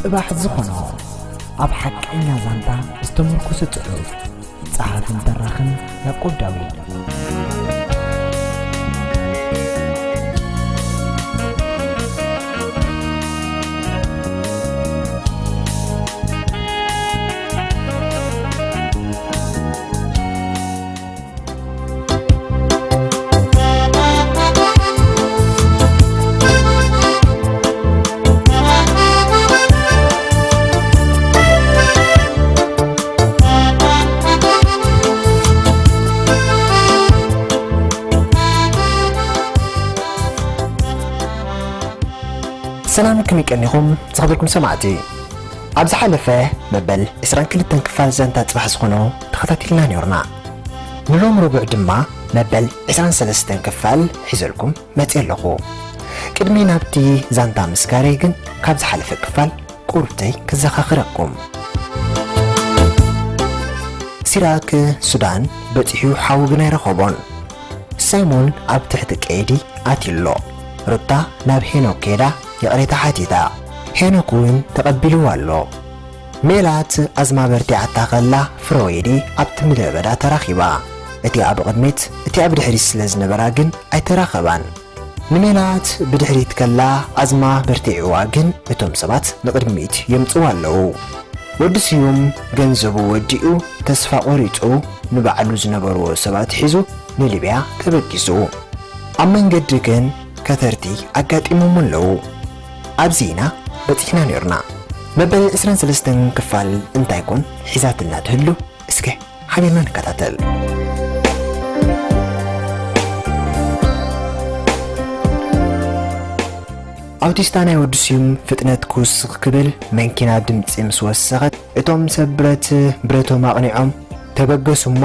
ጽባሕ ዝኾኖ ኣብ ሓቀኛ ዛንታ ዝተመርኮሰ ጽሑፍ። ጸሓፍን ተራኽን ያዕቆብ ዳዊት። ሰላም፣ ከመይ ቀኒኹም ዝኸበርኩም ሰማዕቲ? ኣብ ዝሓለፈ መበል ዕስራን ክልተን ክፋል ዛንታ ጽባሕ ዝኾኖ ተኸታቲልና ነይርና። ንሎም ረቡዕ ድማ መበል ዕስራን ሰለስተን ክፋል ሒዘልኩም መጽየ ኣለኹ። ቅድሚ ናብቲ ዛንታ ምስጋረይ ግን ካብ ዝሓለፈ ክፋል ቁርብተይ ክዘኻኽረኩም። ሲራክ ሱዳን በጺሑ ሓዊ ግን ኣይረኸቦን። ሳይሞን ኣብ ትሕቲ ቀይዲ ኣትዩሎ። ሩታ ናብ ሄኖክ ከይዳ ይቕሬታ ሓቲታ። ሄኖክ እውን ተቐቢልዋ ኣሎ። ሜላት ኣዝማ በርቲዓታ ከላ ፍረወይኒ ኣብቲ ምድረ በዳ ተራኺባ። እቲኣ ብቕድሚት እቲኣ ብድሕሪት ስለ ዝነበራ ግን ኣይተራኸባን። ንሜላት ብድሕሪት ከላ ኣዝማ በርቲዕዋ ግን እቶም ሰባት ንቕድሚት የምጽዋ ኣለዉ። ወዲ ስዩም ገንዘቡ ወዲኡ ተስፋ ቆሪጹ ንባዕሉ ዝነበርዎ ሰባት ሒዙ ንሊብያ ተበጊሱ። ኣብ መንገዲ ግን ከተርቲ ኣጋጢሞም ኣለዉ። ኣብዚ ኢና በጺሕና ነይርና። መበል ዕስራን ሰለስተን ክፋል እንታይ ኮን ሒዛትና ትህሉ? እስከ ሓቢርና ንከታተል። ኣውቲስታ ናይ ወዲ ስዩም ፍጥነት ክውስኽ ክብል መንኪና ድምጺ ምስ ወሰኸት፣ እቶም ሰብ ብረት ብረቶም ኣቕኒዖም ተበገሱ እሞ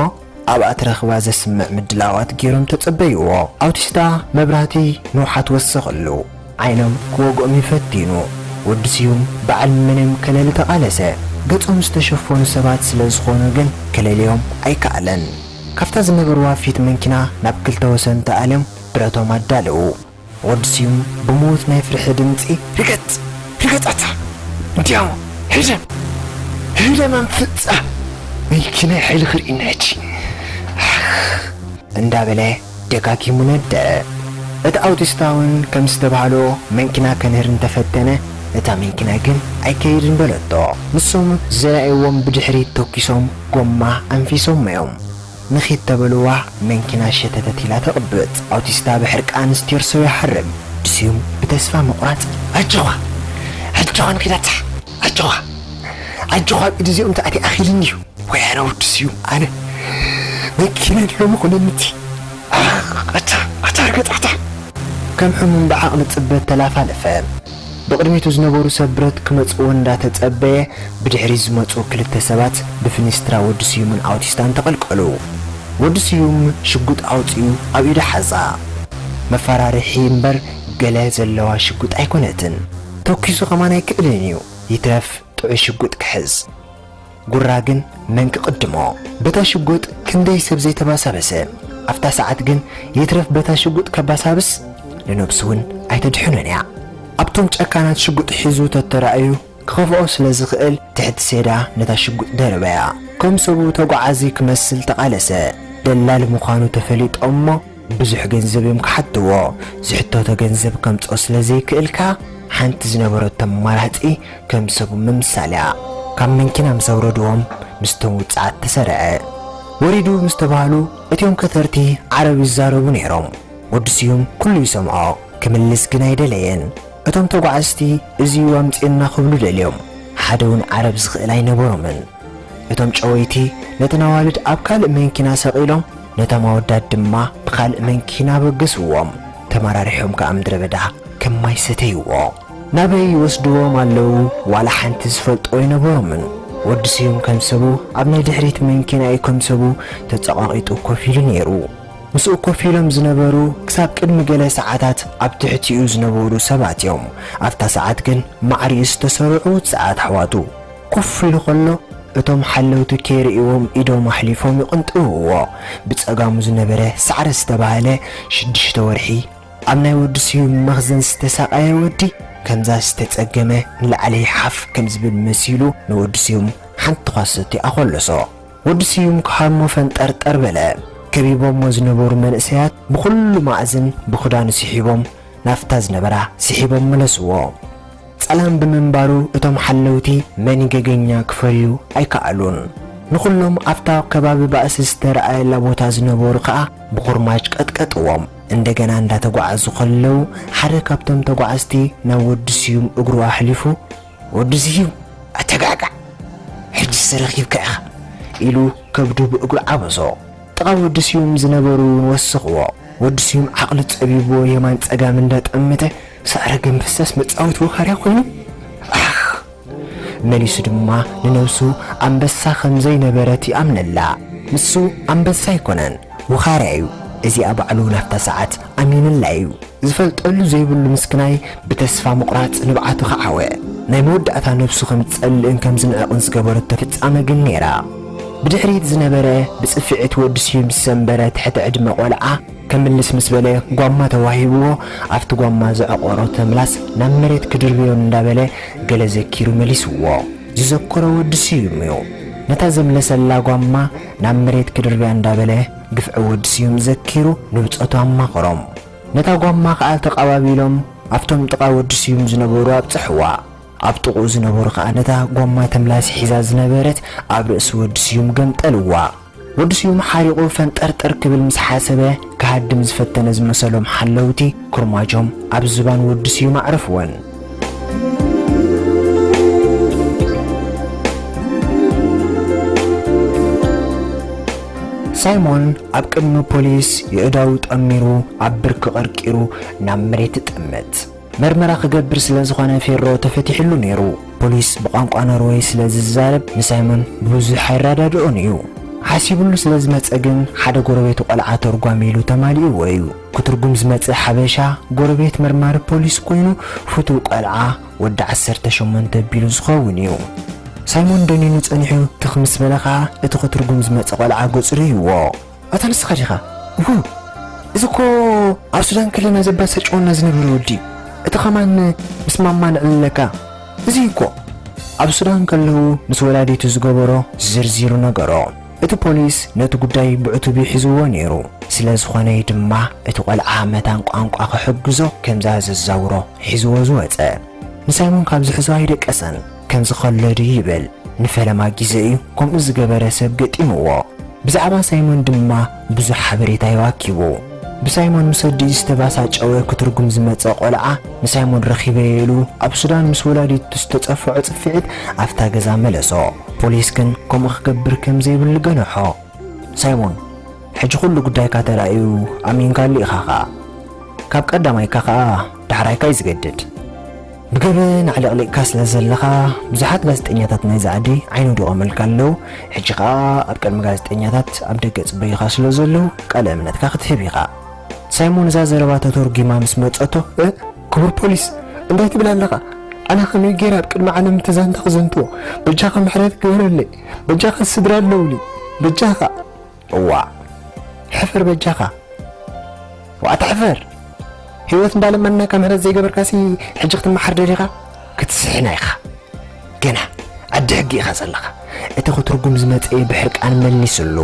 ኣብኣ ትረኽባ ዘስምዕ ምድላዋት ገይሮም ተጸበይዎ። ኣውቲስታ መብራህቲ ንውሓት ወሰኸሉ። ዓይኖም ክወግኦም ይፈቲኑ። ወዲ ስዩም በዓል ምንም ከለሊ ተቓለሰ። ገጾም ዝተሸፈኑ ሰባት ስለ ዝኾኑ ግን ከለልዮም ኣይከኣለን። ካብታ ዝነበርዋ ፊት መንኪና ናብ ክልተ ወሰን ተኣልዮም ብረቶም ኣዳለዉ። ወዲ ስዩም ብሙት ናይ ፍርሒ ድምጺ፣ "ርገጽ! ርገጽ ኣታ! እንዲያው ህደም! ህደም ኣንፍጻ! መኪናይ ሓይሊ ክርኢ ነቲ!" እንዳበለ ደጋጊሙ ነደአ። እቲ ኣውቲስታ እውን ከም ዝተባህሎ መንኪና ከንህር እንተፈተነ፣ እታ መንኪና ግን ኣይከይድን በለቶ። ንሶም ዘላኢዎም ብድሕሪት ተኪሶም ጎማ ኣንፊሶም እዮም። ንኺድ ተበልዋ መንኪና ሸተተት ኢላ ተቕብጥ። ኣውቲስታ ብሕርቃን ስቴርሶ ይሓርም። ድስዩም ብተስፋ ምቑራጽ፣ "ኣጆኻ! ኣጆኻ ንኺድ ኣታ! ኣጆኻ! ኣጆኻ! ኣብ ኢድ እዚኦም ተኣትየ ኣኺልኒ እዩ!" ወይ ኣነ ወዲ ስዩም፣ ኣነ መኪና ሎሚ ኮነኒ እቲ። ኣታ፣ ኣታ፣ ርገጽ፣ ኣታ። ከም ሕሙም ብዓቕሊ ጽበት ተላፋለፈ። ብቕድሚቱ ዝነበሩ ሰብ ብረት ክመጽዎ እንዳተጸበየ፣ ብድሕሪት ዝመጹ ክልተ ሰባት ብፍኒስትራ ወዲ ስዩምን ኣውቲስታን ተቐልቀሉ። ወዲ ስዩም ሽጉጥ ኣውጺኡ ኣብ ኢዱ ሓዛ። መፈራርሒ እምበር ገለ ዘለዋ ሽጉጥ ኣይኮነትን። ተኲሱ ከማን ኣይክእልን እዩ። ይትረፍ ጥዑይ ሽጉጥ ክሕዝ። ጉራ ግን መን ክቕድሞ? በታ ሽጉጥ ክንደይ ሰብ ዘይተባሳበሰ። ኣብታ ሰዓት ግን ይትረፍ በታ ሽጉጥ ከባሳብስ ንነብሱ እውን ኣይተድሕኖን እያ። ኣብቶም ጨካናት ሽጉጥ ሒዙ ተተራእዩ ክኸፍኦ ስለ ዝኽእል ትሕቲ ሴዳ ነታ ሽጉጥ ደርበያ። ከም ሰቡ ተጓዓዚ ክመስል ተቓለሰ። ደላል ምዃኑ ተፈሊጡ እሞ ብዙሕ ገንዘብ እዮም ክሓትዎ። ዝሕተቶ ገንዘብ ከምጽኦ ስለ ዘይክእል ከኣ ሓንቲ ዝነበረቶ ኣማራጺ ከም ሰቡ ምምሳል እያ። ካብ መንኪና ምስ ኣውረድዎም ምስቶም ውጽዓት ተሰርዐ። ወሪዱ ምስ ተባህሉ እቲኦም ከተርቲ ዓረብ ይዛረቡ ነይሮም። ወዲ ስዩም ኩሉ ይሰምዖ፣ ክምልስ ግን ኣይደለየን። እቶም ተጓዓዝቲ እዚ እዩ ኣምጺኡና ክብሉ ደልዮም። ሓደ እውን ዓረብ ዝኽእል ኣይነበሮምን። እቶም ጨወይቲ ነተን ኣዋልድ ኣብ ካልእ መንኪና ሰቒሎም፣ ነቶም ኣወዳት ድማ ብኻልእ መንኪና በገስዎም። ተመራሪሖም ከኣ ምድረ በዳ ከም ማይ ሰተይዎ። ናበይ ይወስድዎም ኣለዉ ዋላ ሓንቲ ዝፈልጦ ኣይነበሮምን። ወዲ ስዩም ከም ሰቡ ኣብ ናይ ድሕሪት መንኪና እዩ ከም ሰቡ ተጸቓቒጡ ኮፍ ኢሉ ነይሩ። ምስኡ ኮፍ ኢሎም ዝነበሩ ክሳብ ቅድሚ ገለ ሰዓታት ኣብ ትሕቲኡ ዝነበሩ ሰባት እዮም። ኣብታ ሰዓት ግን ማዕሪኡ ዝተሰርዑ ውጽዓት ኣሕዋቱ ኮፍ ኢሉ ከሎ፣ እቶም ሓለውቲ ከይርእይዎም ኢዶም ኣሕሊፎም ይቕንጥውዎ። ብጸጋሙ ዝነበረ ሳዕረ ዝተባህለ ሽዱሽተ ወርሒ ኣብ ናይ ወዲ ስዩም መኽዘን ዝተሳቐየ ወዲ፣ ከምዛ ዝተጸገመ ንላዕሊ ሓፍ ከም ዝብል መሲሉ፣ ንወዲ ስዩም ሓንቲ ኳስ ሰትዩ ኣኾለሶ። ወዲ ስዩም ክሃርሞ ፈንጠርጠር በለ። ከቢቦሞ ዝነበሩ መንእሰያት ብኹሉ ማዕዝን ብኽዳኑ ስሒቦም ናብታ ዝነበራ ስሒቦም መለስዎ። ጸላም ብምንባሩ እቶም ሓለውቲ መን ይገገኛ ክፈልዩ ኣይከኣሉን። ንኹሎም ኣብታ ከባቢ ባእሲ ዝተረኣየላ ቦታ ዝነበሩ ከኣ ብኹርማጅ ቀጥቀጥዎም። እንደገና እንዳተጓዓዙ ከለዉ ሓደ ካብቶም ተጓዓዝቲ ናብ ወዲ ስዩም እግሩ ኣሕሊፉ፣ "ወዲ ስዩም፣ ኣተጋጋዕ! ሕጂ ዝተረኺብካ ኢኻ!" ኢሉ ከብዱ ብእግሩ ዓበሶ። ጥቓ ወዲ ስዩም ዝነበሩ እውን ወሰኽዎ። ወዲ ስዩም ዓቕሊ ጸቢብዎ የማን ጸጋም እንዳጠመተ፣ "ሳዕረ ገንበሳስ መጻወቲ ወኻርያ ኮይኑ? ኣኽ!" መሊሱ ድማ ንነብሱ ኣንበሳ ከም ዘይነበረት ይኣምነላ። ንሱ ኣንበሳ ኣይኮነን፣ ወኻርያ እዩ። እዚኣ ባዕሉ ናብታ ሰዓት ኣሚንላ እዩ። ዝፈልጠሉ ዘይብሉ ምስክናይ ብተስፋ ምቑራጽ ንብዓቱ ከዓወ። ናይ መወዳእታ ነብሱ ከም ዝጸልእን ከም ዝንዕቕን ዝገበረቶ ፍጻመ ግን ነይራ። ብድሕሪት ዝነበረ ብጽፍዒት ወዲ ስዩም ዝሰንበረ ትሕቲ ዕድመ ቆልዓ ከምልስ ምስ በለ ጓማ ተዋሂብዎ፣ ኣብቲ ጓማ ዘዕቆሮ ተምላስ ናብ መሬት ክድርብዮ እንዳበለ ገለ ዘኪሩ መሊስዎ። ዝዘከሮ ወዲ ስዩም እዩ። ነታ ዘምለሰላ ጓማ ናብ መሬት ክድርብያ እንዳበለ ግፍዒ ወዲ ስዩም ዘኪሩ ንብጾቱ ኣማኸሮም። ነታ ጓማ ከኣ ተቐባቢሎም ኣብቶም ጥቓ ወዲ ስዩም ዝነበሩ ኣብጽሕዋ። ኣብ ጥቕኡ ዝነበሩ ከኣ ነታ ጓማ ተምላሲ ሒዛ ዝነበረት ኣብ ርእሲ ወዲ ስዩም ገምጠልዋ። ወዲ ስዩም ሓሪቑ ፈንጠርጠር ክብል ምስ ሓሰበ፣ ክሃድም ዝፈተነ ዝመሰሎም ሓለውቲ ኩርማጆም ኣብ ዝባን ወዲ ስዩም ኣዕረፍወን። ሳይሞን ኣብ ቅድሚ ፖሊስ የእዳዉ ጠሚሩ ኣብ ብርኪ ቀርቂሩ ናብ መሬት ይጥምት። መርመራ ክገብር ስለ ዝኾነ ፌሮ ተፈቲሕሉ ነይሩ። ፖሊስ ብቋንቋ ኖርወይ ስለ ዝዛረብ ንሳይሞን ብብዙሕ ኣይረዳድኦን እዩ። ሓሲብሉ ስለ ዝመጸ ግን ሓደ ጎረቤቱ ቆልዓ ተርጓሚ ኢሉ ተማሊእዎ እዩ። ክትርጉም ዝመጸ ሓበሻ ጎረቤት መርማሪ ፖሊስ ኮይኑ ፍቱው ቆልዓ ወዲ ዓሰርተ ሸሞንተ ቢሉ ዝኸውን እዩ። ሳይሞን ደኒኑ ጸኒሑ ትኽ ምስ በለ ኸኣ እቲ ክትርጉም ዝመጸ ቆልዓ ገጹ ርእይዎ። "ኣታ ንስኻ ዲኻ?" "እወ፣ እዚ እኮ ኣብ ሱዳን ከለና ዘባሳጭወና ዝነበረ ወዲ እዩ። እቲ ኸማን ምስ ማማ ንዕልለካ። እዚ እዩ እኮ።" ኣብ ሱዳን ከለዉ ምስ ወላዲቱ ዝገበሮ ዝርዚሩ ነገሮ። እቲ ፖሊስ ነቲ ጉዳይ ብዕቱብ እዩ ሒዝዎ ነይሩ። ስለ ዝኾነ ድማ እቲ ቆልዓ መታን ቋንቋ ክሕግዞ ከምዛ ዘዛውሮ ሒዝዎ ዝወጸ። ንሳይሞን ካብ ዝሕዞ ኣይደቀሰን። ከምዚ ከሎ ድዩ ይብል። ንፈለማ ግዜ እዩ ከምኡ ዝገበረ ሰብ ገጢምዎ። ብዛዕባ ሳይሞን ድማ ብዙሕ ሓበሬታ እዩ ኣኪቡ። ብሳይሞን ምስ ወዲኡ ዝተባሳጨወ ክትርጉም ዝመጸ ቆልዓ ንሳይሞን ረኺበዮ ኢሉ ኣብ ሱዳን ምስ ወላዲቱ ዝተጸፍዖ ጽፍዒት ኣብታ ገዛ መለሶ። ፖሊስ ግን ከምኡ ክገብር ከም ዘይብሉ ገንሖ። ሳይሞን፣ ሕጂ ኩሉ ጉዳይካ ተራእዩ ኣሚንካሉ ኢኻ ኸኣ። ካብ ቀዳማይካ ኸኣ ዳሕራይካ እዩ ዝገድድ። ብገበን ኣዕለቕሊቕካ ስለ ዘለኻ፣ ብዙሓት ጋዜጠኛታት ናይዛ ዓዲ ዓይኒ ወዲቖመልካ ኣለዉ። ሕጂ ኸኣ ኣብ ቅድሚ ጋዜጠኛታት ኣብ ደገ ጽበዩኻ ስለ ዘለዉ፣ ቃለ እምነትካ ክትህብ ኢኻ። ሳይሞን እዛ ዘረባ ተተርጒማ ምስ መጸቶ፣ "እ፣ ክቡር ፖሊስ፣ እንታይ ትብል ኣለኻ? ኣነ ከመይ ገይረ ኣብ ቅድሚ ዓለም እቲ ዛንታ ክዘንትዎ? በጃኻ ምሕረት ግበረለይ። በጃኻ ስድራ ኣለውኒ። በጃኻ። እዋእ፣ ሕፈር በጃኻ። ዋእ፣ ኣታ ሕፈር። ህይወት እንዳለመንናካ ምሕረት ዘይገበርካሲ ሕጂ ክትመሓር ደሊኻ? ክትስሕና ኢኻ። ገና ዓዲ ሕጊ ኢኻ ዘለኻ።" እቲ ክትርጉም ዝመጸ ብሕርቃን መሊስሉ።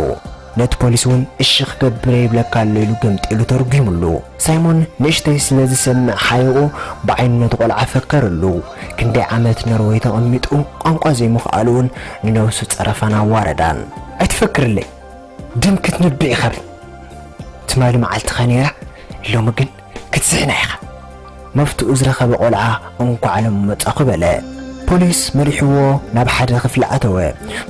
ነቲ ፖሊስ እውን እሺ ክገብር ይብለካ ኣሎ ኢሉ ገምጢሉ ተርጒምሉ። ሳይሞን ንእሽተይ ስለ ዝሰምዕ ሓይቑ ብዓይኑ ነቲ ቆልዓ ፈከረሉ። ክንደይ ዓመት ኖርወይ ተቐሚጡ ቋንቋ ዘይምኽኣሉ እውን ንነብሱ ጸረፋን ኣዋረዳን። "ኣይትፈክርለይ፣ ደም ክትነብዕ ኢኻ በል። ትማሊ መዓልትኻ ነይራ፣ ሎሚ ግን ክትስሕና ኢኻ።" መፍትኡ ዝረኸበ ቆልዓ እንኳዕ ሎም መጻኹ በለ። ፖሊስ መሪሕዎ ናብ ሓደ ክፍሊ ኣተወ።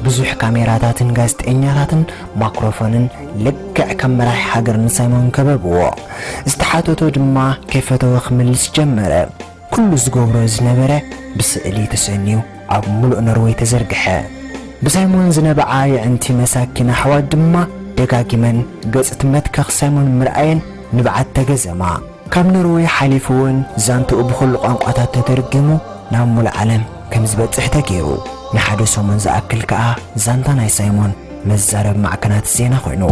ብዙሕ ካሜራታትን ጋዜጠኛታትን ማክሮፎንን ልክዕ ከም መራሒ ሃገር ንሳይሞን ከበብዎ። ዝተሓተቶ ድማ ከይፈተወ ክምልስ ጀመረ። ኩሉ ዝገብሮ ዝነበረ ብስእሊ ተሰንዩ ኣብ ምሉእ ኖርወይ ተዘርግሐ። ብሳይሞን ዝነብዓ የዕንቲ መሳኪን ኣሕዋት ድማ ደጋጊመን ገጽ እቲ መትከኽ ሳይሞን ምርኣየን ንብዓት ተገዘማ። ካብ ኖርወይ ሓሊፉ እውን ዛንትኡ ብኹሉ ቋንቋታት ተተርጒሙ ናብ ሙሉእ ዓለም ከም ዝበጽሕ ተገይሩ። ንሓደ ሰሙን ዝኣክል ከኣ ዛንታ ናይ ሳይሞን መዛረቢ ማዕከናት ዜና ኮይኑ።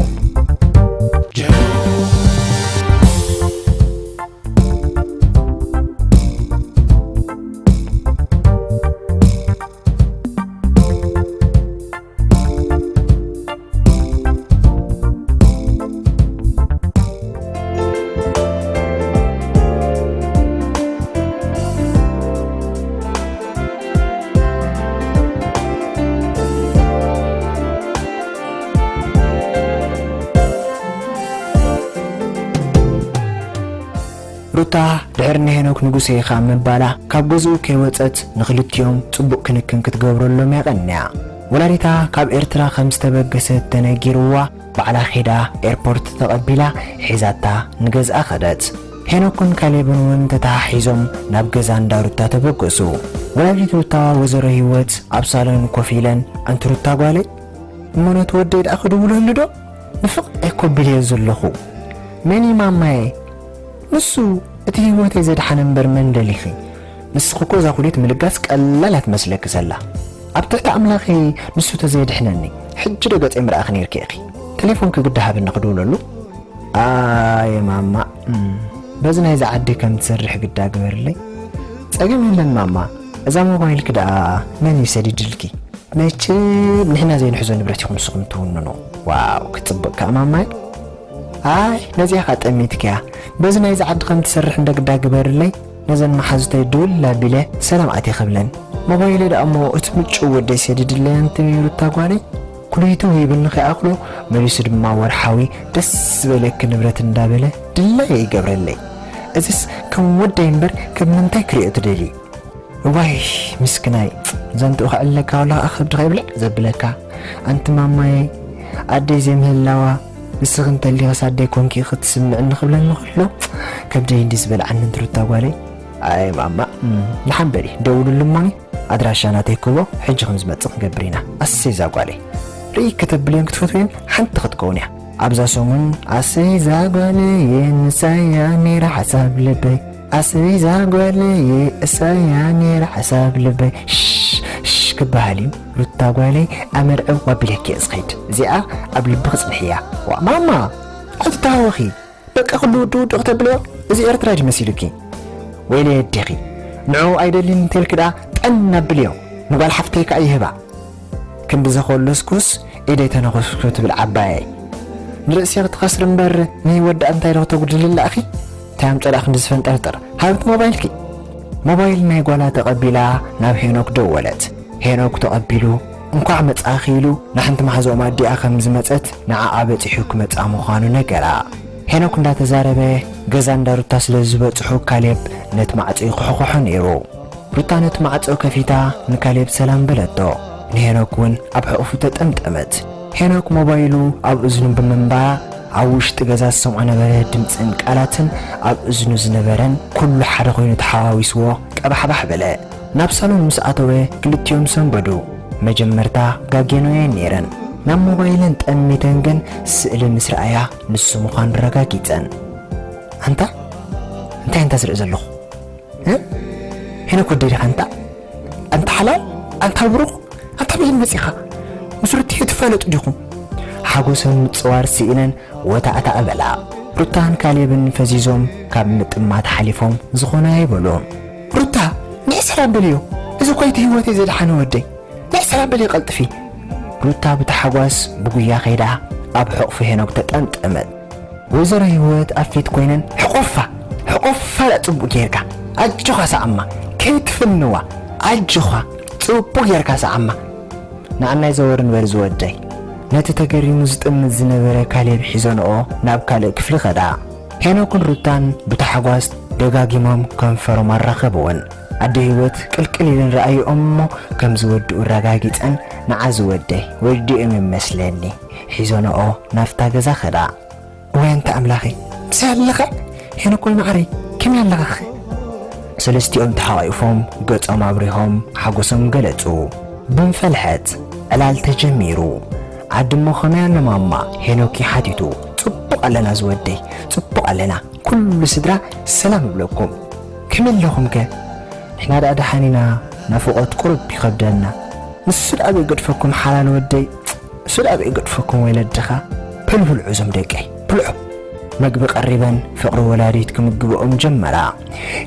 ሩታ ድሕሪ ንሄኖክ ንጉሰይ ኢኻ ምባላ፣ ካብ ገዝኡ ከይወጸት ንኽልቲኦም ጽቡቕ ክንክን ክትገብረሎም እያ ቀንያ። ወላዲታ ካብ ኤርትራ ከም ዝተበገሰት ተነጊርዋ፣ ባዕላ ኬዳ ኤርፖርት ተቐቢላ ሒዛታ ንገዝኣ ኸደት። ሄኖክን ካሌብን እውን ተተሓሒዞም ናብ ገዛ እንዳ ሩታ ተበገሱ። ወላዲት ሩታ ወይዘሮ ህይወት ኣብ ሳሎን ኮፍ ኢለን፣ ኣንቲ ሩታ ጓለይ፣ እሞ ነቲ ወደይ ደኣ ክድውለሉ ዶ? ንፍቕ እኮ ቢለዮ ዘለኹ። መን እዩ ማማየ? ንሱ እቲ ህይወተይ ዘድሓነ እምበር መን ደሊኺ? ንስኺ እኮ እዛ ኩሊት ምልጋስ ቀላል እያ ትመስለኪ ዘላ። ኣብ ትሕቲ ኣምላኸ ንሱ ተዘየድሕነኒ፣ ሕጂ ዶ ገጸይ ምረኣኺ ነይርኪ ኢኺ። ቴሌፎንኪ ግዳ ሃብኒ ክድውለሉ። ኣየ ማማ፣ እም፣ በዚ ናይዚ ዓዲ ከም ትሰርሕ ግዳ ግበርለይ። ጸገም የለን ማማ፣ እዛ ሞባይልኪ ደኣ መን እዩ ሰዲድልኪ? መቸም ንሕና ዘይንሕዞ ንብረት ኢኹም ንስኹም ትውንኑ። ዋው፣ ክጽብቕ ከኣ ማማይ። ኣይ፣ ነዚኣ ኸኣ ጠሚትክያ። በዚ ናይዚ ዓዲ ከም ትሰርሕ እንደ ግዳ ግበርለይ። ነዘን መሓዙተይ ድውል ኣቢለ ሰላም ኣትየ ክብለን። ሞባይለይ ደኣ እሞ እቲ ምጭው ወደይ ሰዲድለይ ኣንቲ ሩታ ጓለይ። ኩሊቱ ሂብኒ ከይኣኽሎ መሊሱ ድማ ወርሓዊ ደስ ዝበለኪ ንብረት እንዳበለ ድላየ ይገብረለይ። እዚስ ከም ወደይ እምበር ከም ምንታይ ክሪኦ ትደልዪ? እዋይ ምስክናይ፣ ዘንትኡ ከዕልለካ ዋላ ከኣ ከብድኻ ይብልዕ ዘብለካ። ኣንቲ ማማየ፣ ኣደይ ዘይምህላዋ ንስኺ እንተሊኸስ ኣደይ ኮንኪ ክትስምዕኒ ክብለኒ ከሎ ከብደይ እንዲ ዝበልዓኒ እንትሩታ ጓለይ። ኣይ ማማ፣ እም፣ ንሓንበሪ ደውሉሉ እሞኒ ኣድራሻ ናተይ ክቦ፣ ሕጂ ከም ዝመጽእ ክንገብር ኢና። ኣሰይ እዛ ጓለይ፣ ርእይ ከተብልየን ክትፈትውየን ሓንቲ ክትከውን እያ። ኣብዛ ሰሙን ኣሰይ እዛ ጓለየ ንሳያ ነይራ ሓሳብ ልበይ፣ ኣሰይ እዛ ጓለየ እሳያ ነይራ ሓሳብ ልበይ። ሽሽ፣ ሽሽ ክበሃል እዩ። ሩታ ጓለይ ኣመርዕው ኣቢለኪ እየ ዝኸይድ። እዚኣ ኣብ ልቢ ክጽንሕያ። ዋ ማማ፣ ኣይትተሃወኺ። በቃ ኩሉ ውድእ ውድእ ክተብልዮ፣ እዚ ኤርትራ ድዩ መሲሉኪ? ወይለይ ኣዴኺ፣ ንዕኡ ኣይደልን እንተልኪ ደኣ ጠን ኣብልዮ፣ ንጓል ሓፍተይ ከኣ ይህባ። ክንዲ ዘኾለስኩስ ኢደይ ተነኸስኩ ትብል ዓባየይ። ንርእሲ ክትኸስሪ እምበር ንህይወት ደኣ እንታይ ዶ ክተጉድልላ ኢኺ? እንታይ ኣምጾ ደኣ ክንዲ ዝፈንጠርጥር? ሃብቲ ሞባይልኪ። ሞባይል ናይ ጓላ ተቐቢላ ናብ ሄኖክ ደወለት። ሄኖክ ተቐቢሉ፣ እንኳዕ መጻእኺ ኢሉ፣ ንሓንቲ መሓዛኦም ኣዲኣ ከም ዝመጸት ንዓኣ በጺሑ ክመጻ ምዃኑ ነገራ። ሄኖክ እንዳተዛረበ፣ ገዛ እንዳ ሩታ ስለ ዝበጽሑ፣ ካሌብ ነቲ ማዕጾ ይኹሕኹሖ ነይሩ። ሩታ ነቲ ማዕጾ ከፊታ፣ ንካሌብ ሰላም በለቶ። ንሄኖክ እውን ኣብ ሕቑፉ ተጠምጠመት። ሄኖክ ሞባይሉ ኣብ እዝኑ ብምንባራ፣ ኣብ ውሽጢ ገዛ ዝሰምዖ ነበረ ድምጽን ቃላትን ኣብ እዝኑ ዝነበረን ኩሉ ሓደ ኮይኑ ተሓዋዊስዎ ቀባሕባሕ በለ። ናብ ሳሎን ምስ ኣተወ ክልቲኦም ሰንበዱ። መጀመርታ ጋጌኖየን ነይረን። ናብ ሞባይለን ጠሚተን ግን ስእሊ ምስ ረኣያ ንሱ ምዃኑ ረጋጊጸን። ኣንታ እንታይ ኣንታ ዝርኢ ዘለኹ? እ? ሄኖክ ወደይ ዲኻ ኣንታ? ኣንታ ሓላል? ኣንታ ብሩኽ? ኣንታ በይን መጺኻ? ምስ ሩትየ ትፋለጡ ዲኹም? ሓጎሰን ምጽዋር ስኢነን ወታእታእ በላ። ሩታን ካሌብን ፈዚዞም ካብ ምጥማት ሓሊፎም ዝኾነ ኣይበሉን። ሩታ፣ ንዒ ሰላም በልዮ። እዚ እኮ እቲ ህይወተይ ዘድሓነ ወደይ። ንዒ ሰላም በልዮ ቀልጥፊ። ሩታ ብታሕጓስ ብጉያ ከይዳ ኣብ ሕቑፊ ሄኖክ ተጠምጠመት። ወይዘሮ ህይወት ኣብ ፊት ኮይነን፣ ሕቆፋ፣ ሕቆፋ ደኣ ጽቡቕ ጌርካ። ኣጆኻ ሰዓማ፣ ከይትፍንዋ። ኣጆኻ፣ ጽቡቕ ጌርካ ሰዓማ። ንዓናይ ዘወር ንበል ዝወደይ። ነቲ ተገሪሙ ዝጥምት ዝነበረ ካሌብ ሒዞንኦ ናብ ካልእ ክፍሊ ኸዳ። ሄኖክን ሩታን ብታሕጓስ ደጋጊሞም ከንፈሮም ኣራኸብወን። ኣደ ህይወት ቅልቅል ኢለን ረኣይኦም እሞ ከም ዝወድኡ ኣረጋጊጸን፣ ንዓ ዝወደይ ወዲኦም እዮም መስለኒ፣ ሒዞንኦ ናብታ ገዛ ኸዳ። እዋይ ኣንታ ኣምላኸይ፣ ምሳይ ኣለኸ? ሄኖኮይ መዓረይ፣ ከመይ ኣለኻኸ? ሰለስቲኦም ተሓቋኢፎም ገጾም ኣብሪሆም ሓጎሶም ገለጹ። ብንፈልሐት ዕላል ተጀሚሩ። ዓዲ እሞ ከመይ ኣሎ ማማ? ሄኖክ ሓቲቱ። ጽቡቕ ኣለና ዝወደይ፣ ጽቡቕ ኣለና። ኩሉ ስድራ ሰላም እብለኩም። ከመይ ኣለኹምከ? ንሕና ደኣ ደሓን ኢና፣ ናፍቖት ቁሩብ ይኸብደና። ንሱ ደኣ ኣበይ ገድፈኩም ሓላል ወደይ? እሱ ደኣ ኣበይ ገድፈኩም ወለድኻ? በሉ ብልዑ እዞም ደቀይ፣ ብልዑ። መግቢ ቀሪበን ፍቕሪ ወላዲት ክምግብኦም ጀመራ።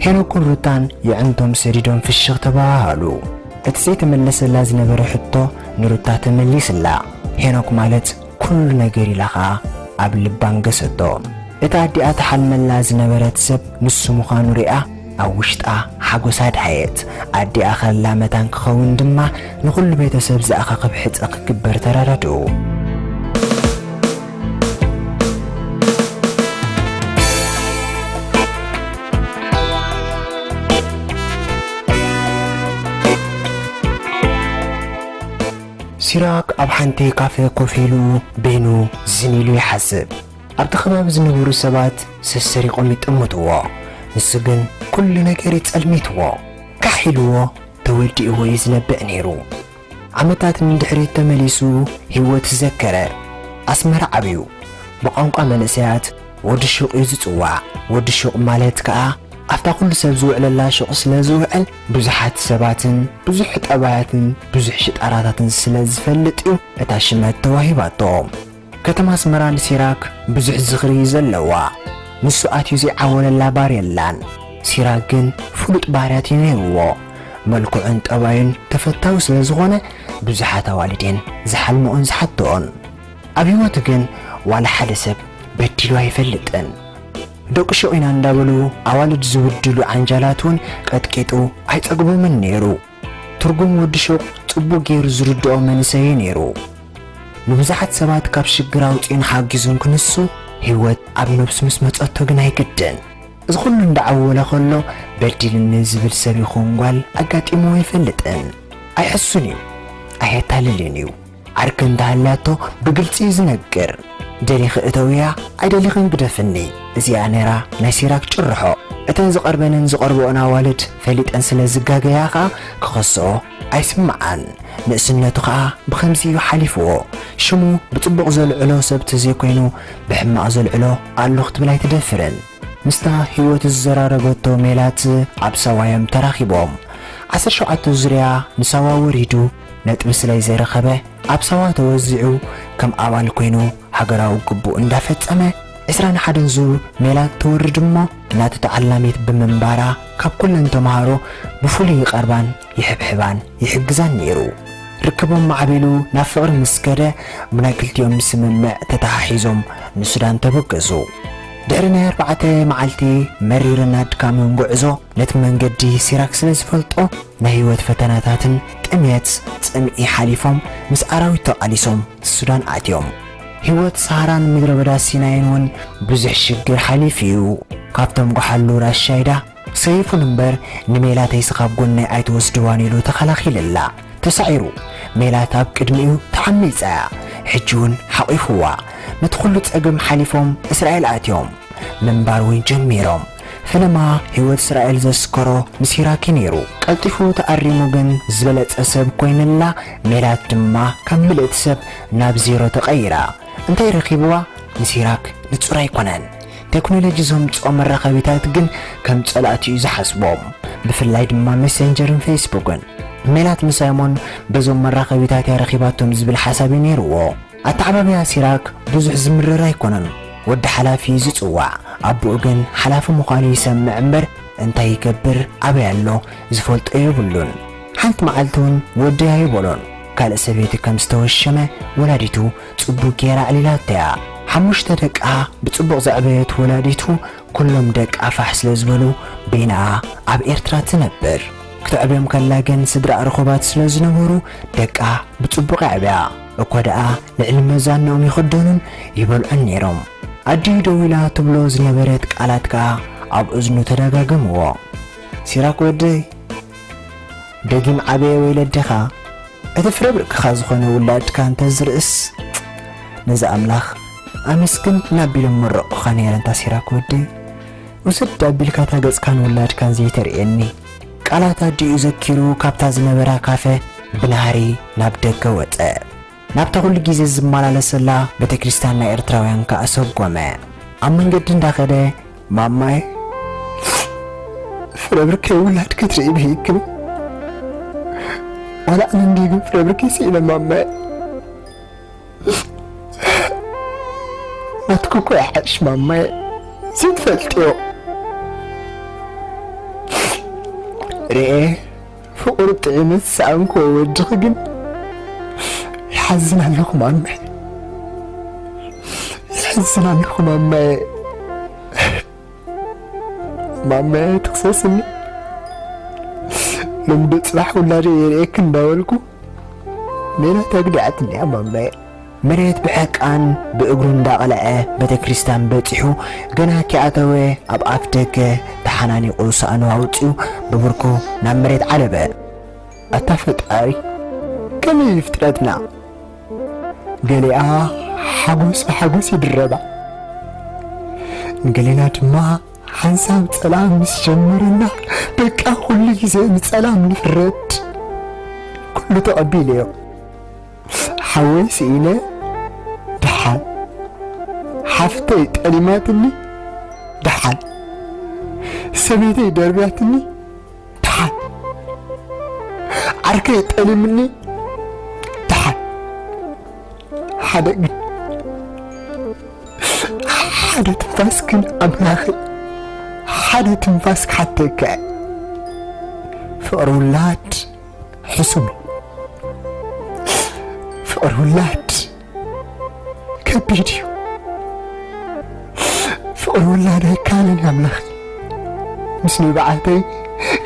ሄኖክን ሩታን የዕንቶም ሰዲዶም ፍሽኽ ተባሃሃሉ። እቲ ዘይተመለሰላ ዝነበረ ሕቶ ንሩታ ተመሊስላ። ሄኖክ ማለት ኩሉ ነገር ኢላ ኸኣ ኣብ ልባ ኣንገሰቶ። እታ ኣዲኣ ትሓልመላ ዝነበረት ሰብ ንሱ ምዃኑ ሪኣ ኣብ ውሽጣ ሓጎስ ኣድሃየት። ኣዲኣ ከላ መታን ክኸውን ድማ ንኹሉ ቤተሰብ ዘኣኻኽብ ሕጸ ክግበር ተራዳድኡ። ሲራክ ኣብ ሓንቲ ካፈ ኮፍ ኢሉ በይኑ ዝን ኢሉ ይሓስብ። ኣብቲ ከባቢ ዝነበሩ ሰባት ሰሰሪቖም ይጥምትዎ። ንሱ ግን ኩሉ ነገር ይጸልሚትዎ። ካሕ ኢልዎ ተወዲእዎ እዩ ዝነብዕ ነይሩ። ዓመታት ንድሕሪት ተመሊሱ ህይወት ዘከረ። ኣስመራ ዓብዩ። ብቋንቋ መንእሰያት ወዲ ሹቕ እዩ ዝጽዋዕ። ወዲ ሹቕ ማለት ከኣ ኣብታ ኩሉ ሰብ ዝውዕለላ ሹቕ ስለ ዝውዕል ብዙሓት ሰባትን ብዙሕ ጠባያትን ብዙሕ ሽጣራታትን ስለ ዝፈልጥ እዩ እታ ሽመት ተዋሂባቶ። ከተማ ኣስመራ ንሲራክ ብዙሕ ዝኽሪ እዩ ዘለዋ። ንሱ ኣትዩ ዘይዓወለላ ባር የላን። ሲራክ ግን ፍሉጥ ባህርያት እዩ ነይርዎ። መልክዑን ጠባዩን ተፈታዊ ስለ ዝኾነ ብዙሓት ኣዋልድ እየን ዝሓልምኦን ዝሓትኦን። ኣብ ህይወቱ ግን ዋላ ሓደ ሰብ በዲሉ ኣይፈልጥን። ደቂ ሹቕ ኢና እንዳበሉ ኣዋልድ ዝውድሉ ዓንጃላት እውን ቀጥቂጡ ኣይጸግቦምን ነይሩ። ትርጉም ወዲ ሹቕ ጽቡቕ ገይሩ ዝርድኦ መንእሰይ እዩ ነይሩ። ንብዙሓት ሰባት ካብ ሽግር ኣውጺኡን ሓጊዙን ክንሱ ህይወት ኣብ ነብሱ ምስ መጸቶ ግን ኣይግድን። እዚ ኩሉ እንዳዓወለ ከሎ በዲልኒ ዝብል ሰብ ይኹን ጓል ኣጋጢምዎ ኣይፈልጥን። ኣይሕሱን እዩ። ኣየታልልን እዩ። ዓርኪ እንተሃልያቶ ብግልጺ እዩ ዝነግር። ደሊኺ እተውያ፣ ኣይደሊኽን ግደፍኒ። እዚኣ ነይራ ናይ ሲራክ ጭርሖ። እተን ዝቐርበንን ዝቐርብኦን ኣዋልድ ፈሊጠን ስለ ዝጋገያ ኸኣ ክኸስኦ ኣይስምዓን። ንእስነቱ ኸኣ ብኸምዚ እዩ ሓሊፍዎ። ሽሙ ብጽቡቕ ዘልዕሎ ሰብ ተዘይኮይኑ ብሕማቕ ዘልዕሎ ኣሎ ክትብል ኣይትደፍርን። ምስታ ህይወቱ ዝዘራረበቶ ሜላት ኣብ ሳዋ እዮም ተራኺቦም። ዓሰርተ ሸውዓተ ዙርያ ንሳዋ ወሪዱ ነጥቢ ስለ ዘይረኸበ ኣብ ሳዋ ተወዚዑ ከም ኣባል ኮይኑ ሃገራዊ ግቡእ እንዳፈጸመ ዕስራን ሓደን ዙር ሜላት ትወርድ እሞ ናቱ ተዓላሚት ብምንባራ ካብ ኩለን ተምሃሮ ብፍሉይ ይቐርባን ይሕብሕባን ይሕግዛን ነይሩ። ርክቦም ማዕቢሉ ናብ ፍቕሪ ምስ ከደ ብናይ ክልቲኦም ስምምዕ ተተሓሒዞም ንሱዳን ተበገሱ። ድሕሪ ናይ ኣርባዕተ መዓልቲ መሪርን ኣድካምን ጉዕዞ ነቲ መንገዲ ሲራክ ስለ ዝፈልጦ ናይ ህይወት ፈተናታትን ጥምየት ጽምኢ ሓሊፎም ምስ ኣራዊት ተቓሊሶም ሱዳን ኣትዮም። ህይወት ሰሃራን ምድረ በዳ ሲናይን እውን ብዙሕ ሽግር ሓሊፉ እዩ። ካብቶም ጎሓሉ ራሻይዳ ሰይፉን እምበር ንሜላተይስ ካብ ጎነይ ኣይትወስድዋን ኢሉ ተኸላኺልላ። ተሳዒሩ። ሜላት ኣብ ቅድሚኡ ተዓሚጻ እያ። ሕጂ እውን ሓቒፉዋ። ነቲ ኩሉ ጸገም ሓሊፎም እስራኤል ኣትዮም። ምንባር እውን ጀሚሮም። ፈለማ ህይወት እስራኤል ዘስከሮ ንሲራክ እዩ ነይሩ። ቀልጢፉ ተኣሪሙ ግን ዝበለጸ ሰብ ኮይንላ። ሜላት ድማ ካብ ምልእቲ ሰብ ናብ ዜሮ ተቐይራ። እንታይ ረኺብዋ? ንሲራክ ንጹር ኣይኮነን። ቴክኖሎጂ ዘምጽኦ መራኸቢታት ግን ከም ጸላእቲ እዩ ዝሓስቦም። ብፍላይ ድማ ሜሴንጀርን ፌስቡክን። ሜላት ንሳይሞን በዞም መራኸቢታት እያ ረኺባቶም ዝብል ሓሳብ እዩ ነይርዎ። ኣተዓባብያ ሲራክ ብዙሕ ዝምርር ኣይኮነን። ወዲ ሓላፊ እዩ ዝጽዋዕ። ኣቦኡ ግን ሓላፊ ምዃኑ ይሰምዕ እምበር እንታይ ይገብር፣ ኣበይ ኣሎ ዝፈልጦ የብሉን። ሓንቲ መዓልቲ እውን ወደይ ኣይበሎን። ካልእ ሰበይቲ ከም ዝተወሸመ ወላዲቱ ጽቡቕ ገይራ ኣዕሊላቶ እያ። ሓሙሽተ ደቃ ብጽቡቕ ዘዕበየት ወላዲቱ ኩሎም ደቃ ፋሕ ስለ ዝበሉ በይንኣ ኣብ ኤርትራ ትነብር። ክተዕብዮም ከላ ግን ስድራኣ ርኹባት ስለ ዝነበሩ ደቃ ብጽቡቕ የዕብያ። እኳ ደኣ ልዕሊ መዛንኦም ይኽደኑን ይበልዑን ነይሮም። ኣዲኡ ደው ኢላ ትብሎ ዝነበረት ቃላት ከኣ ኣብ እዝኑ ተደጋገምዎ። ሲራክ ወደይ፣ ደጊም ዓበየ ወይለዴኻ፣ እቲ ፍረ ብርቅኻ ዝኾነ ውላድካ እንተ ዝርእስ፣ ነዚ ኣምላኽ ኣመስግን እናቢሎም መረቑኻ ነይረ። እንታ ሲራክ ወደይ፣ ውስድ ኣቢልካ እታ ገጽካን ውላድካን ዘይተርእየኒ። ቃላት ኣዲኡ ዘኪሩ ካብታ ዝነበራ ካፈ ብናህሪ ናብ ደገ ወጸ። ናብታ ኩሉ ግዜ ዝመላለሰላ ቤተክርስትያን ናይ ኤርትራውያን ከኣ ሰጎመ። ኣብ መንገዲ እንዳኸደ፣ ማማየ፣ ፍረ ብርከይ ውላድ ክትርኢ ብሂክኒ። ዋላ ኣነ እንዲዩ ግን ፍረ ብርከይ ስኢነ ማማየ። ናትኩ እኮ ይሓይሽ ማማየ፣ ዘይትፈልጥዮ። ርኤ፣ ፍቑር ጥዒመ ዝሰኣንክዎ ወድኺ ግን ይሓዝን ኣለኹ ማማየ። ይሕዝን ኣለኹ ማማየ። ማማየ ትኽሰስኒ። ሎሚ ዶ ጽባሕ ውላደይ የርእየኪ እንዳበልኩ ሜላት ኣግዲዓትኒ እያ ማማየ። መሬት ብሕቃን ብእግሩ እንዳቐልዐ ቤተክርስትያን በጺሑ ገና ከይኣተወ ኣብ ኣፍ ደገ ተሓናኒቑ ሳእኑ ኣውጺኡ ብብርኩ ናብ መሬት ዓለበ። ኣታ ፈጣሪ፣ ከመይ እዩ ፍጥረትና? ገሊኣ ሓጎስ ብሓጎስ ይድረባ፣ ንገሌና ድማ ሓንሳብ ጸላም ምስ ጀመረና፣ በቃ ኩሉ ግዜ ንጸላም ንፍረድ። ኩሉ ተቐቢለዮ። ሓወይ ስኢነ፣ ደሓን። ሓፍተይ ጠሊማትኒ፣ ደሓን። ሰበይተይ ደርብያትኒ፣ ደሓን። ዓርከይ ጠሊምኒ፣ ደሓን። ሓደ ግን፣ ሓደ ትንፋስ ግን ኣምላኸይ፣ ሓደ ትንፋስ ክሓተካ። ፍቕሪ ውላድ ሕሱም እዩ። ፍቕሪ ውላድ ከቢድ እዩ። ፍቕሪ ውላድ ኣይከኣልን እዩ ኣምላኸይ። ምስ ንብዓተይ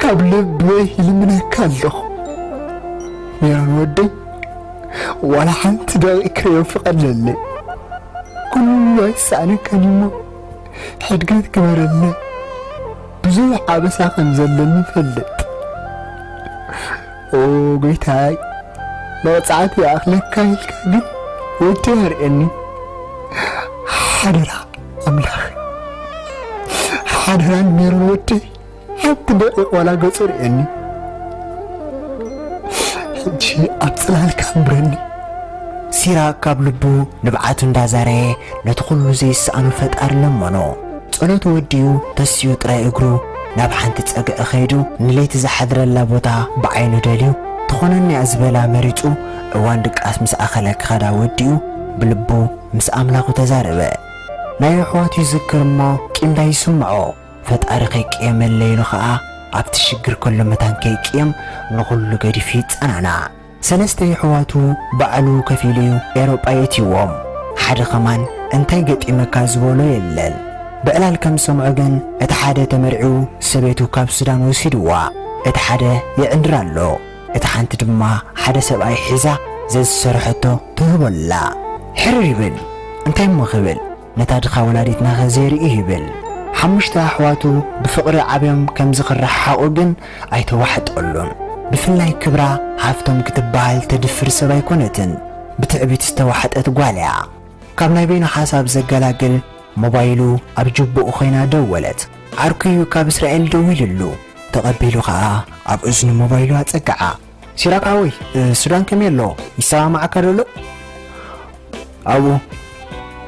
ካብ ልበይ ይልምነካ ኣለኹ። ሜሮን ወደይ፣ ዋላ ሓንቲ ደቒቕ ክርእዮ ፍቐደለይ። ኩሉ ኣይሰኣነካን እሞ ሕድገት ግበረለይ። ብዙሕ ኣበሳ ከም ዘለኒ ይፈልጥ። ኦ ጎይታይ፣ መቕጻዕቲ ይኣኽለካ ኢልካ ግን ወደይ ኣርእየኒ። ሓደራ ኣምላኽ፣ ሓደራ ንሜሮን ወደይ ሓንቲ ደቂቕ ዋላ ገጹ ርእየኒ። ሕጂ ኣብ ጽላልካ ኣንብረኒ። ሲራክ ካብ ልቡ ንብዓቱ እንዳዛረየ ነቲ ኩሉ ዘይሰኣኖ ፈጣሪ ለመኖ። ጸሎቱ ወዲኡ ተሲኡ ጥራይ እግሩ ናብ ሓንቲ ጸግዒ ከይዱ ንለይቲ ዝሓድረላ ቦታ ብዓይኑ ደልዩ ትኾነኒ እያ ዝበላ መሪጹ እዋን ድቃስ ምስ ኣኸለ ክኸዳ ወዲኡ ብልቡ ምስ ኣምላኹ ተዛረበ። ናይ ኣሕዋቱ ይዝክር እሞ ቂም ዳይስምዖ። ፈጣሪ ከይቅየመለይ ኢሉ ኸኣ ኣብቲ ሽግር ከሎ መታን ከይቅየም ንኹሉ ገዲፉ ይጸናናዕ። ሰለስተ የሕዋቱ ባዕሉ ከፊሉ እዩ ኤሮጳ የእትይዎም። ሓደ ኸማን እንታይ ገጢመካ ዝበሎ የለን። ብዕላል ከም ዝሰምዖ ግን እቲ ሓደ ተመርዒዉ ሰበይቱ ካብ ሱዳን ወሲድዋ። እቲ ሓደ ይዕንድር ኣሎ። እቲ ሓንቲ ድማ ሓደ ሰብኣይ ሒዛ ዘዝሰርሐቶ ትህቦ ኣላ። ሕርር ይብል። እንታይ እሞ ክብል? ነታ ድኻ ወላዲትና ኸ ዘይርኢ ይብል። ሓሙሽተ ኣሕዋቱ ብፍቕሪ ዓብዮም ከምዚ ክረሓሓቑ ግን ኣይተዋሕጠሉን። ብፍላይ ክብራ ሃፍቶም ክትበሃል ተድፍር ሰብ ኣይኮነትን። ብትዕቢት ዝተዋሕጠት ጓል እያ። ካብ ናይ በይኑ ሓሳብ ዘገላግል ሞባይሉ ኣብ ጅቡኡ ኮይና ደወለት። ዓርኩ እዩ ካብ እስራኤል ደዊሉሉ። ተቐቢሉ ኸኣ ኣብ እዝኑ ሞባይሉ ኣጸግዓ። ሲራክ ሓወይ፣ እ፣ ሱዳን ከመይ ኣሎ? ይሰማማዓካ ዶ ኣሎ? ኣብኡ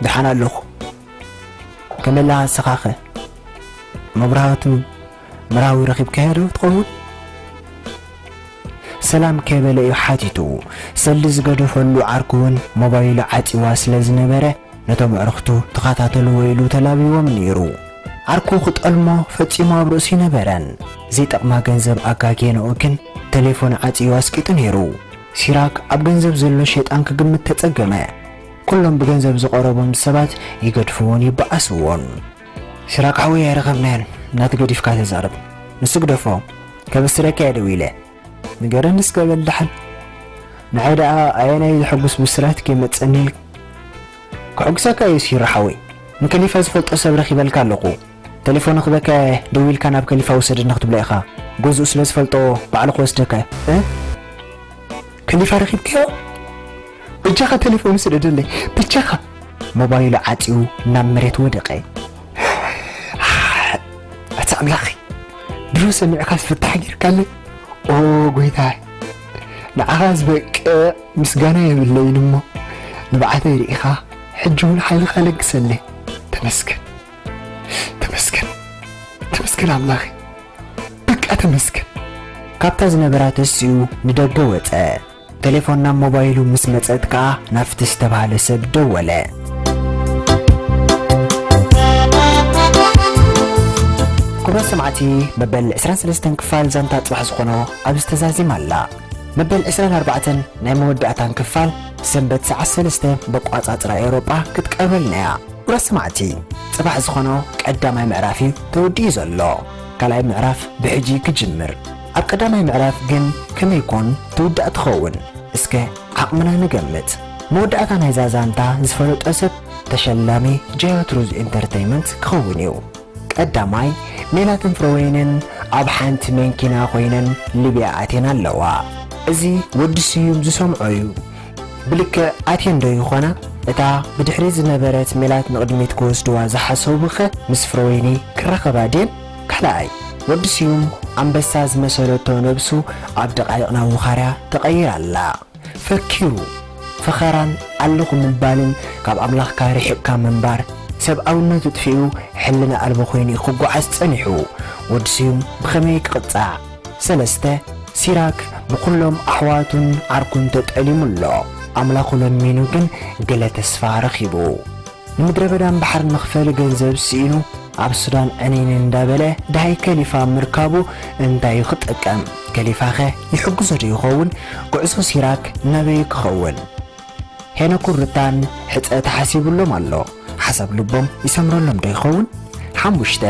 ደሓን ኣለኹ። ከመይ ኣለኻ ንስኻኸ? መብራህቱ መራዊ ረኺብካዮ ዶ ትኸውን? ሰላም ከይበለ እዩ ሓቲቱ። ሰልዲ ዝገደፈሉ ዓርኩ እውን ሞባይሉ ዓጺዋ ስለ ዝነበረ፣ ነቶም ኣዕሩኽቱ ተኸታተልዎ ኢሉ ተላብይዎም ነይሩ። ዓርኩ ክጠልሞ ፈጺሙ ኣብ ርእሱ ኣይነበረን። ዘይጠቕማ ገንዘብ ኣጋግየንኦ ግን ተሌፎን ዓጺዩ ኣስቂጡ ነይሩ። ሲራክ ኣብ ገንዘብ ዘሎ ሸይጣን ክግምት ተጸገመ። ኩሎም ብገንዘብ ዝቐረቦም ሰባት ይገድፍዎን ይበኣስዎን። ሲራክ ሓወይ ኣይረኸብናዮን፣ ናቱ ገዲፍካ ተዛረብ። ንሱ ግደፎ፣ ከበስረካ እየ ደዊለ። ንገረኒ እስከ በል ደሓን። ንዓይ ደኣ ኣየናይ ዘሐጉስ ብስራት ከይመጸኒ ኢልካ? ከሐጉሰካ እየ ሲሮ ሓወይ። ንከሊፋ ዝፈልጦ ሰብ ረኺበልካ ኣለኹ። ተሌፎኑ ክበካ እየ፣ ደዊልካ ናብ ከሊፋ ውሰደኒ ክትብሎ ኢኻ። ገዝኡ ስለ ዝፈልጦ ባዕሉ ክወስደካ እየ። እ? ከሊፋ ረኺብካዮ? በጃኻ ተሌፎኑ ስደደለይ፣ በጃኻ። ሞባይሉ ዓጽዩ ናብ መሬት ወደቐ። ኣታ ኣምላኸይ፣ ድሮ ሰሚዕካ ዝፍታሕ ጌርካለይ። ኦ ጎይታይ፣ ንዓኻ ዝበቅዕ ምስጋና የብለይን እሞ፣ ንብዓተይ ርኢኻ፣ ሕጂ እውን ሓይልኻ ለግሰለይ። ተመስገን፣ ተመስገን፣ ተመስገን ኣምላኸይ፣ በቃ ተመስገን። ካብታ ዝነበራ ተሲኡ ንደገ ወጸ። ተሌፎን ናብ ሞባይሉ ምስ መጸት ከኣ ናብቲ ዝተባህለ ሰብ ደወለ። ክቡራት ሰማዕቲ፣ መበል ዕስራን ሰለስተን ክፋል ዛንታ ጽባሕ ዝኾኖ ኣብዚ ተዛዚማ ኣላ። መበል ዕስራን ኣርባዕተን ናይ መወዳእታን ክፋል ሰንበት ሰዓት ሰለስተ በቋጻጽራ ኤውሮጳ ክትቀርበልና እያ። ክቡራት ሰማዕቲ፣ ጽባሕ ዝኾኖ ቀዳማይ ምዕራፍ እዩ ተወዲኡ ዘሎ። ካልኣይ ምዕራፍ ብሕጂ ክጅምር። ኣብ ቀዳማይ ምዕራፍ ግን ከመይ ኮን ትውዳእ ትኸውን? እስከ ዓቕምና ንገምት። መወዳእታ ናይዛ ዛንታ ዝፈለጦ ሰብ ተሸላሚ ጃዮ ትሩዝ ኢንተርተይመንት ክኸውን እዩ። ቀዳማይ፣ ሜላትን ፍረወይንን ኣብ ሓንቲ መንኪና ኮይነን ሊብያ ኣትየን ኣለዋ። እዚ ወዲ ስዩም ዝሰምዖ እዩ። ብልክዕ ኣትየን ዶ ይኾና? እታ ብድሕሪት ዝነበረት ሜላት ንቕድሚት ክወስድዋ ዝሓሰቡኸ ምስ ፍረወይኒ ክራኸባ ድየን? ካልኣይ፣ ወዲ ስዩም ኣንበሳ ዝመሰለቶ ነብሱ ኣብ ደቓይቕ ናብ ውኻርያ ተቐይራ ኣላ። ፈኪሩ፣ ፈኸራን ኣለኹ ምባልን ካብ ኣምላኽካ ርሒቕካ ምንባር፣ ሰብኣውነቱ ጥፊኡ ሕልና ኣልቦ ኮይኑ ክጓዓዝ ጸኒሑ። ወዲ ስዩም ብኸመይ ክቕጻዕ? ሰለስተ፣ ሲራክ ብኹሎም ኣሕዋቱን ዓርኩን ተጠሊሙ ኣሎ። ኣምላኹ ለሚኑ ግን ገለ ተስፋ ረኺቡ። ንምድረ በዳን ባሕርን መኽፈሊ ገንዘብ ስኢኑ ኣብ ሱዳን ዕንይንይ እንዳበለ ደሃይ ከሊፋ ምርካቡ እንታይ እዩ ክጠቀም? ከሊፋኸ ይሕግዞ ዶ ይኸውን? ጉዕዞ ሲራክ ናበይ ክኸውን? ሄኖክን ሩታን ሕጸ ተሓሲብሎም ኣሎ። ሓሳብ ልቦም ይሰምረሎም ዶ ይኸውን? ሓሙሽተ፣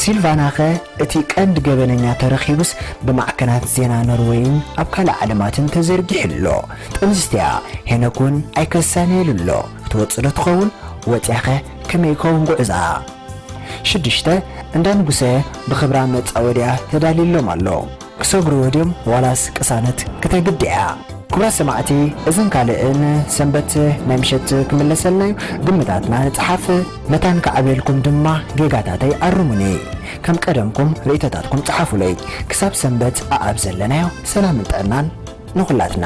ሲልቫናኸ እቲ ቀንዲ ገበነኛ ተረኺቡስ ብማዕከናት ዜና ኖርወይን ኣብ ካልእ ዓለማትን ተዘርጊሑ ኣሎ። ጥንስቲ እያ፣ ሄኖክ እውን ኣይከሳን ኢሉ ኣሎ። ክትወጽእ ዶ ትኸውን? ወጺኣኸ ከመይ ይኸውን ጉዕዝኣ? ሽዱሽተ፣ እንዳ ንጉሰ ብኽብራ መጻወድያ ተዳልዩሎም ኣሎ። ክሰግርዎ ድዮም ዋላስ ቅሳነት ክተግድ እያ? ክቡራት ሰማዕቲ፣ እዝን ካልእን ሰንበት ናይ ምሸት ክምለሰልና እዩ። ግምታትና ንጽሓፍ። መታን ክዓብየልኩም ድማ ጌጋታተይ ኣርሙኒ። ከም ቀደምኩም ርእይቶታትኩም ጽሓፉለይ። ክሳብ ሰንበት ኣኣብ ዘለናዮ ሰላምን ጥዕናን ንኹላትና።